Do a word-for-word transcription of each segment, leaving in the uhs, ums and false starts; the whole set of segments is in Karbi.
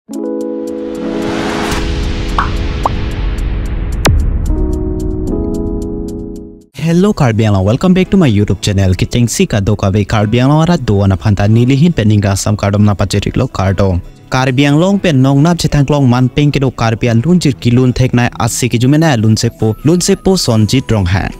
Hello Karbi Anglong, welcome back to my YouTube channel. Kechengsi kadokave Karbi Anglong arat do-an aphanta neli ahin pen ning kangsam kardom nangpachiriklo, kardom. Karbi Anglong pen nongnap chethang kelong manpeng kedo Karbi alunjir kelun theknei ase kejumenei alunsepo, lunsepo Sonjit Ronghang.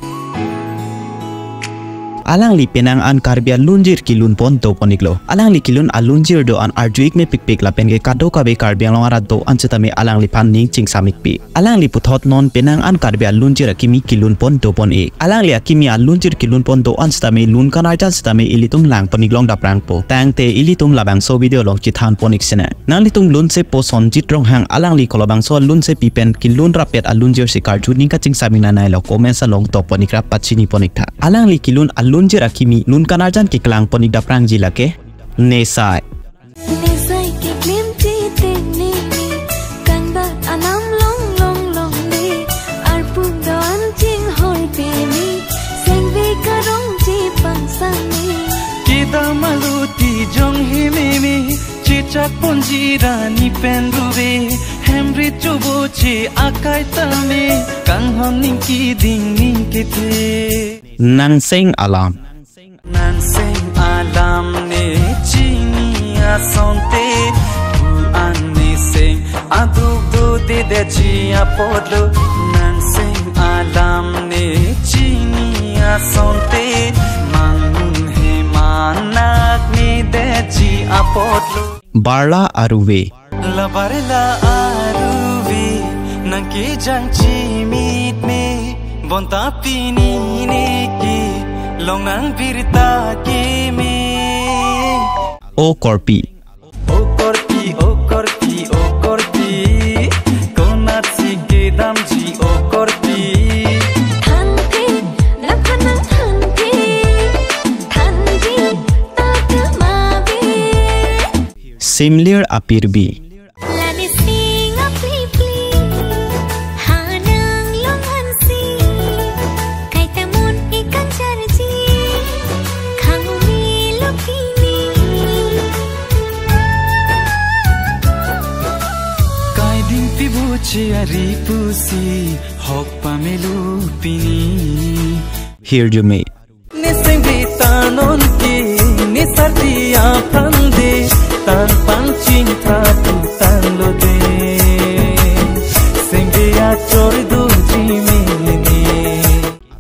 Alangli penang an Karbi alunjir kelun pon dopon-iklo. Alangli kelun alunjir do-an arju-ik mepikpik lapen ke kadokave Karbi Anglong arat do-an setame alangliphan ning chingsam-ikpik. Alangli puthot non penang an Karbi alunjir akimi kelun pon dopon-ik. Alangli akimi alunjir kelun pon do-an setame lun kanarjan setame ilitum langpon-iklong daprangpo. Tangte ilitum labangso video along chethanpon-ik sinang. Nanglitum lunsepo Sonjit Ronghang alangli kolabangso alunsepi pen kelun rapet alunjir si karju ning kachingsam-ik nangneilo, comments along topon-ikra pachinipon-iktha. Alangli kelun alunjir akimi lun kanarjan keklangpon-ik daprangji lake. Nesai. Nesai keklemji tengnene, kangdat alam long long longle, arpum do-an chinghoi peme, sengve karongji pangsangne. Kedam aluti jong hememe, chechak ponji rani pen ruve, hem rit choboche akai tame, kanghon ning keding ning kethe. Nangseng alam. Nangseng alam ne chini asonte, pu-an ne seng aduk dodedetji apotlo. Nangseng alam ne chini asonte, mangun he manak ne detji apotlo. Barla aruve. La barla aruve, nang kejang chimitme, bonta pini neke, longnang birta keme. O korpi. O korpi, o korpi, o korpi, konatsi kedamji o korpi. Thanphe, nang phan nang thanphe, thanji, ta kemave. Simlir apirbi. Lani sing aplipli, hanang long ansi, kaita mun ikan charji, khang umi lo pini. Kaiding pibuchi ari pusi, hok pamelo pini. Hirjume. Neseng beta non ke, nesardi aphan de, tan pangching praphu tanglo de. Sengve achor doji mene.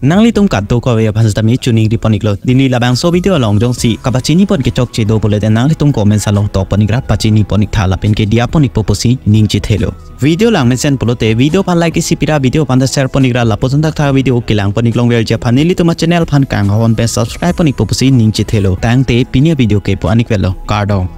Nanglitum kadokave aphan setame chuning ripon-iklo. Neli labangso video along jongsi kapachinipon kechokche do pulote nanglitum comments along topon-ikra pachinipon-iktha lapen ke diya pon-ikpo pusi ning chethelo. Video langmesen pulote video aphan like isi pira, video aphan ta share pon-ikra, lapuson thakthak video kelangpon-iklongverji aphan nelitum achannel aphan kanghon pen subscribe pon-ikpo pusi ning chethelo. Tangte pini avideo ke pu-an-ikvelo. Kardom.